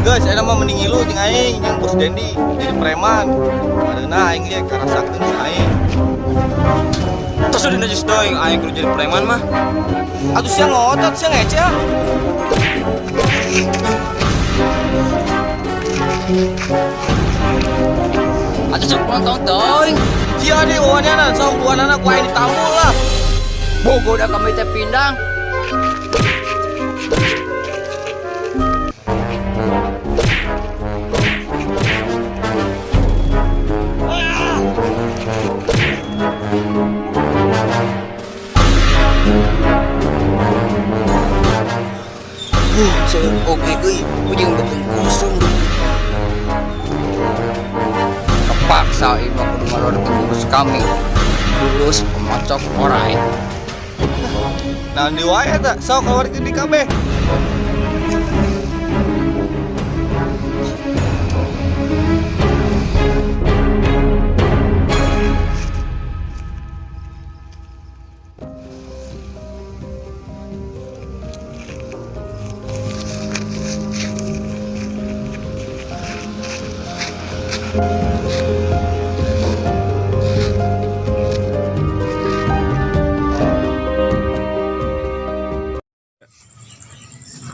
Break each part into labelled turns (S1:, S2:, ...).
S1: Guys, ayeuna mah mending ngilu jeung aing jeung Bos Dendi jadi preman. Adeuna aing ge karasakeun si aing.
S2: Terus udah najis doing aing kudu jadi preman mah.
S1: Atuh sia ngotot sia ngece ah.
S3: Atuh sok nonton teuing.
S1: Sia deh wawanana, sok duanana ku aing ditambul lah.
S3: Bogo da kami teh pindang. Seueur oge euy, ujung beuteung kosong. Kepaksa ieu mah kudu ngalorkeun bungkus kami. Lulus pemocok orai.
S1: Nah, di wae eta, sok kawarikeun di kabeh.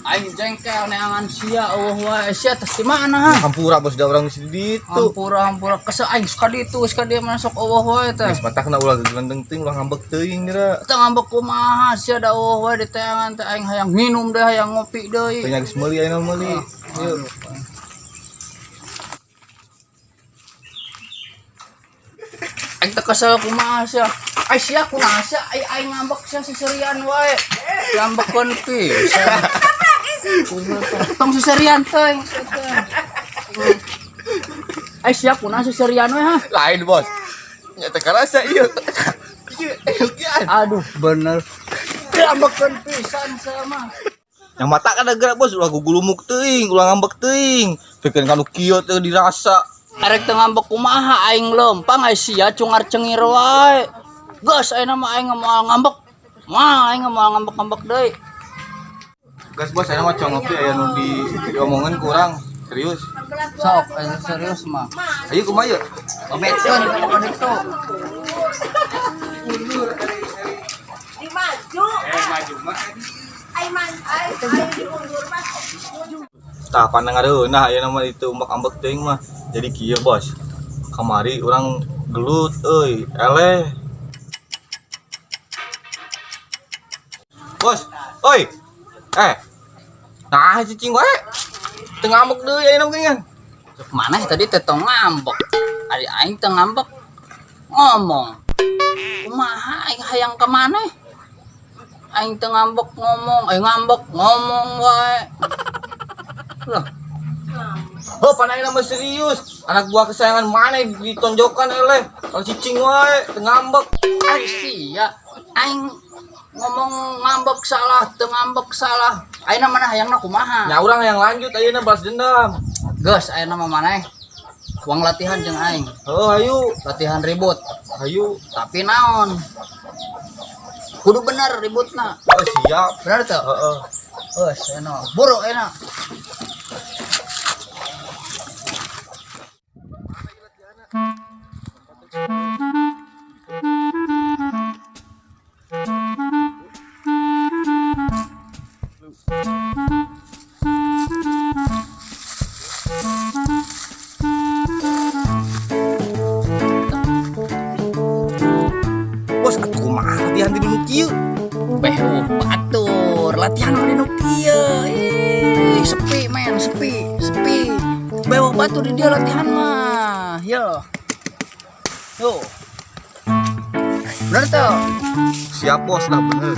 S3: Aing jengkel neangan sia eueuh wae sia teh di mana ha?
S1: Hampura bos da urang geus di ditu.
S3: Hampura hampura kesel aing suka ditu suka dia masuk eueuh wae teh.
S1: Geus matakna ulah gelendeng teuing ulah ngambek teuing geura.
S3: Teu ngambek kumaha sia da eueuh wae di teangan teh aing hayang nginum deh hayang ngopi deui.
S1: Teu nya geus meuli ayeuna meuli. Yuk.
S3: Aing teh kesel kumaha sia. Ai sia kunaha sia ai aing ngambek sia seserian wae. Diambekeun pisan. Tong seserian teh. Ai sia kunaha seserian we ha?
S1: Lain bos. Nya teh karasa ieu. Ieu kian.
S3: Aduh, bener. Diambekeun pisan sia mah.
S1: Yang mata kada gerak bos ulah gugulumuk teuing, ulah ngambek teuing. Pikeun kanu kieu teh dirasa.
S3: Arek teu ngambek kumaha aing lempang ai sia cungar cengir wae. Geus ayeuna mah aing moal ngambek. Mah aing moal ngambek-ngambek deui.
S1: Gas bos ayeuna mah cong ngopi aya nu di diomongan kurang. Serius.
S3: Sok aing serius mah.
S1: Ayo kumaha yeuh?
S3: Obetkeun ka ditu.
S4: Di maju. Maju mah. Ai man ai ai diundur mah.
S1: Tah pandang areunah ayeuna mah itu umbak-ambek teuing mah. Jadi kieu bos. Kamari urang gelut euy, eleh. Bos, oi. Eh. Nah, cicing wae. Teu ngambek deui ayeuna mah geuningan.
S3: Maneh tadi teh tong ngambek. Ari aing teu ngambek. Ngomong. Kumaha aing hayang ka maneh? Aing teu ngambek ngomong, aing ngambek ngomong wae. Lah,
S1: Oh, pan ayeuna mah serius. Anak buah kesayangan maneh ditonjokan eleh. Kalau cicing wae teu ngambek.
S3: ai sia. Aing ngomong ngambek salah, teu ngambek salah. Ayeuna mana hayangna kumaha?
S1: Nya urang yang lanjut ayeuna balas dendam.
S3: Geus ayeuna mah maneh uang latihan jeung aing,
S1: Oh, ayo,
S3: latihan ribut.
S1: ayo.
S3: Tapi naon? Kudu bener ributna.
S1: Oh, siap.
S3: Bener teu?
S1: Heeh.
S3: Geus ayeuna. Buru ayeuna.
S1: Bos, atuh kumaha latihan di nu kieu?
S3: Beh, batur latihan di nu kieu. Ih, sepi men, sepi, sepi. Bewa batur di dia latihan mah. Yo. Yo. Bener tuh.
S1: Siap bos lah bener.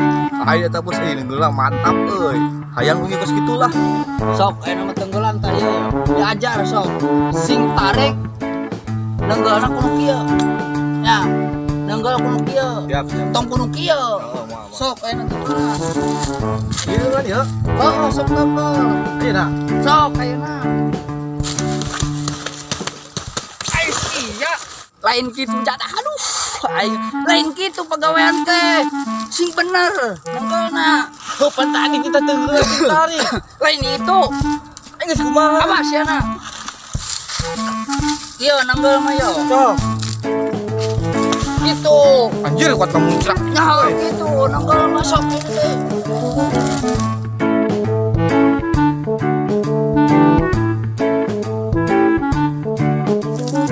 S1: Ayo eta bos euy geula mantap euy. Hayang ungi kos kitulah.
S3: Sok ayeuna mah tenggelam tah ieu. Diajar sok. Sing tarik nenggelna kudu kieu. Ya. Nenggel kudu kieu.
S1: Siap, siap.
S3: Tong kudu kieu.
S1: Oh, moal, moal.
S3: Sok ayeuna tenggelam.
S1: Ieu kan ya.
S3: Oh, sok nenggel.
S1: Ayo nah.
S3: Sok ayeuna. Ai sia. Lain kitu jadah aduh. Aing lain kitu pagawean teh. Sing bener nenggelna.
S1: Oh, pan tadi kita tenggelam tarik.
S3: Lain itu.
S1: Aing Geus kumaha?
S3: Awas ya na. Iya, nanggel mah yo.
S1: Sok.
S3: Gitu.
S1: Anjir kuat kamuncrak.
S3: Nah, gitu, nanggel mah sok gitu teh.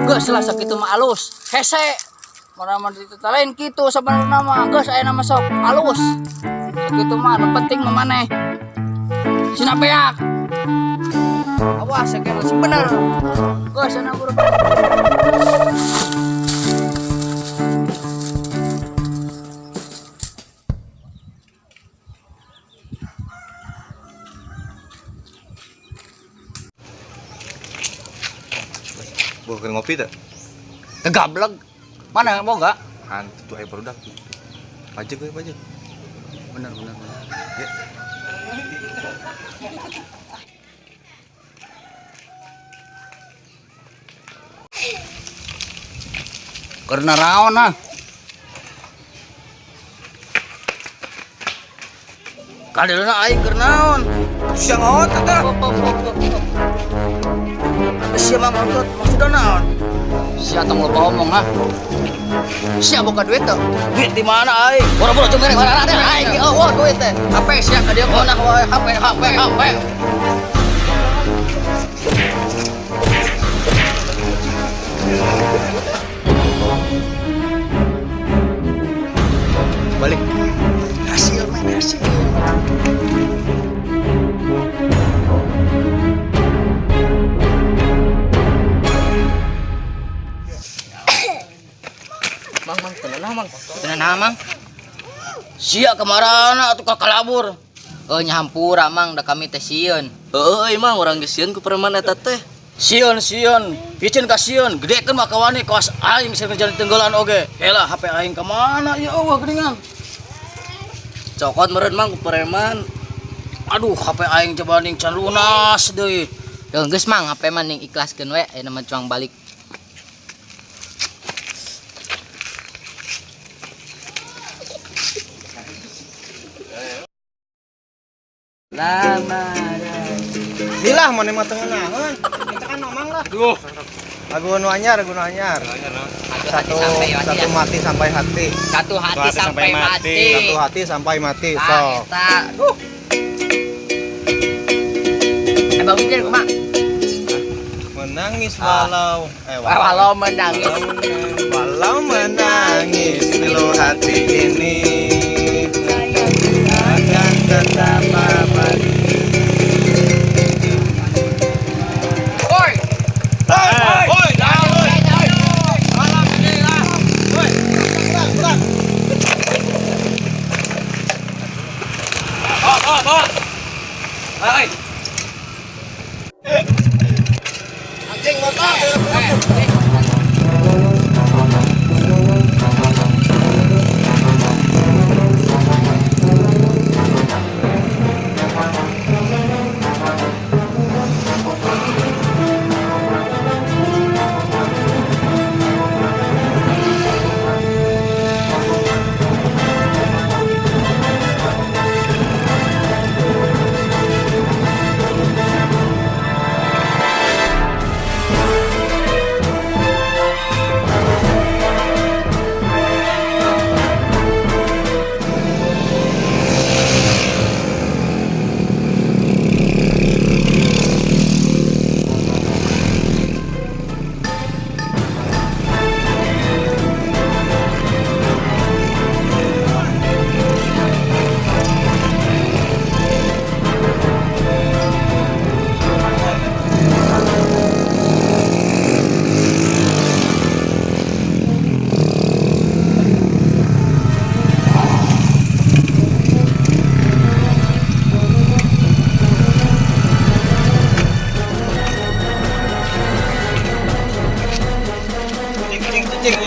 S3: Geus lah sakitu mah alus. Hese. Mana mah lain kitu sabenerna mah. Geus aya nama sok alus. Sakitu mah nu penting mah maneh. Sina beak. Awas sakitu sing bener. Geus ana buru.
S1: Bukan ngopi teh?
S3: Kegablek. Mana mau enggak?
S1: Hantu tuh aya barudak tuh. Pajak we pajak.
S3: Bener bener bener.
S1: Ya.
S3: Karena raon ah. Kadeulna aing keur naon?
S1: Sia ngotot teh.
S3: Sia mah ngotot, maksudna naon? Sia tong loba omong ah. Sia boga duit teu?
S2: Duit di mana aing?
S3: Boro-boro jeung mere warana aing ge eueuh duit teh. HP sia ka dieu konah wae HP HP HP.
S1: Balik.
S3: Hasil men hasil.
S2: Mang, mang, tenang mang.
S5: Tenang mang.
S3: Sia kamarana atuh ka kalabur.
S5: Oh nyampura mang, da kami teh sieun.
S2: Heeh, euy mang, urang geus sieun ku preman eta teh.
S3: Sieun sieun, piceun ka sieun, gedekeun mah kawani kawas aing sieun jadi tenggelan oge. Helah HP aing ka mana ya Allah geuningan.
S2: Cokot meureun mang ku preman.
S3: Aduh HP aing coba ning can lunas deui.
S5: Yo geus mang, HP mah ning ikhlaskeun we, ayeuna mah cuang balik. Lama.
S6: Dilah mana mah teu ngeunaheun. Kita kan nomang lah.
S1: Duh.
S6: Lagu nu anyar, lagu nu anyar.
S5: Satu
S6: Satu
S5: hati sampai mati.
S6: satu mati sampai hati.
S5: Satu hati sampai mati.
S6: Satu hati sampai mati.
S5: Ah,
S6: Sok.
S5: eta. Duh. Eh, Bang Wijir kumaha?
S6: Menangis walau eh
S5: Walau menangis.
S6: Walau menangis pilu hati ini akan tetap abadi.
S3: Woi,
S1: Woi,
S3: woi.
S2: Bawa, bawa. Hai.
S6: Anjing motor. Cing cing cing.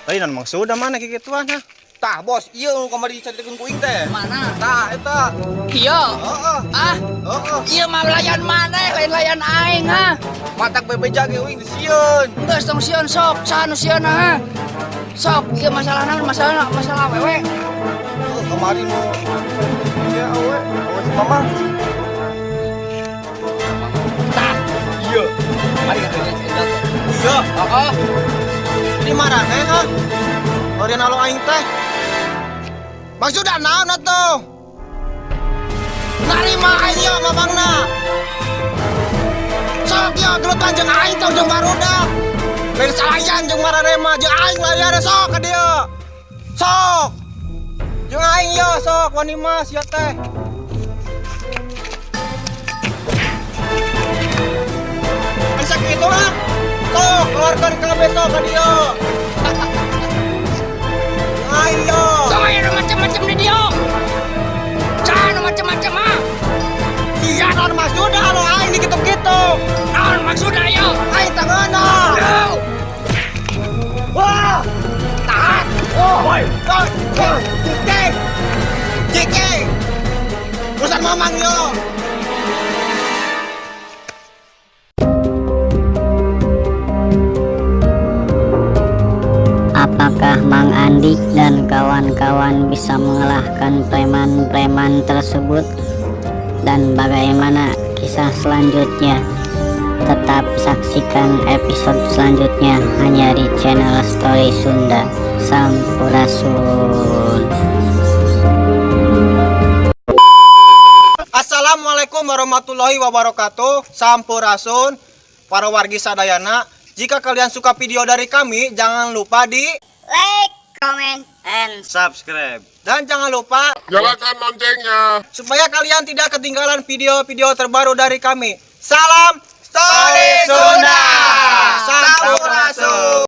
S6: Lain maksudna mana kikituan ha?
S1: Tah, bos, ieu nu kamari dicaritakeun ku aing teh.
S3: Mana?
S1: Tah, eta.
S3: Iya.
S1: Heeh.
S3: Ah,
S1: Heeh.
S3: iya mah layan mana? Lain layan aing ha.
S1: Matak bebeja ge uing sieun.
S3: Geus tong sieun sok, saha nu sieun ha. Sok, ieu masalah naon? Masalah masalah awewe.
S1: Heuh, kamari nu ya awe, awe si Mamang.
S6: Iya.
S5: Mari kita lihat Angel.
S6: Iya.
S5: Oh,
S6: Di marane ha? Orian alo aing teh. Maksudna naon atuh? Narima aing ieu mamangna. Sok ieu gelutan jeung aing tong jeung barudak. Lain salayan jeung marane mah jeung aing layar sok ka dieu. Sok. Jeung aing ieu sok wani mah sia teh. Kan sakitu lah. Sok keluarkan kabeh sok ka dieu. Ayo.
S3: Sok aya nu macem-macem di dieu. Jangan nu macem-macem ah.
S6: Iya naon maksudna alo aing dikitu-kitu.
S3: Naon maksudna ieu?
S6: Aing tangeuna. Wah! Tahan. Oh, boy. Cicing. Cicing. Urusan mamang yo.
S7: Apakah Mang Andi dan kawan-kawan bisa mengalahkan preman-preman tersebut? Dan bagaimana kisah selanjutnya? Tetap saksikan episode selanjutnya hanya di channel Story Sunda. Sampurasun.
S6: Assalamualaikum warahmatullahi wabarakatuh. Sampurasun para wargi sadayana. Jika kalian suka video dari kami, jangan lupa di
S7: Like, comment, and
S2: Subscribe.
S6: Dan jangan lupa
S8: Nyalakan loncengnya.
S6: Supaya kalian tidak ketinggalan video-video terbaru dari kami. Salam Story Sunda. Sampurasun.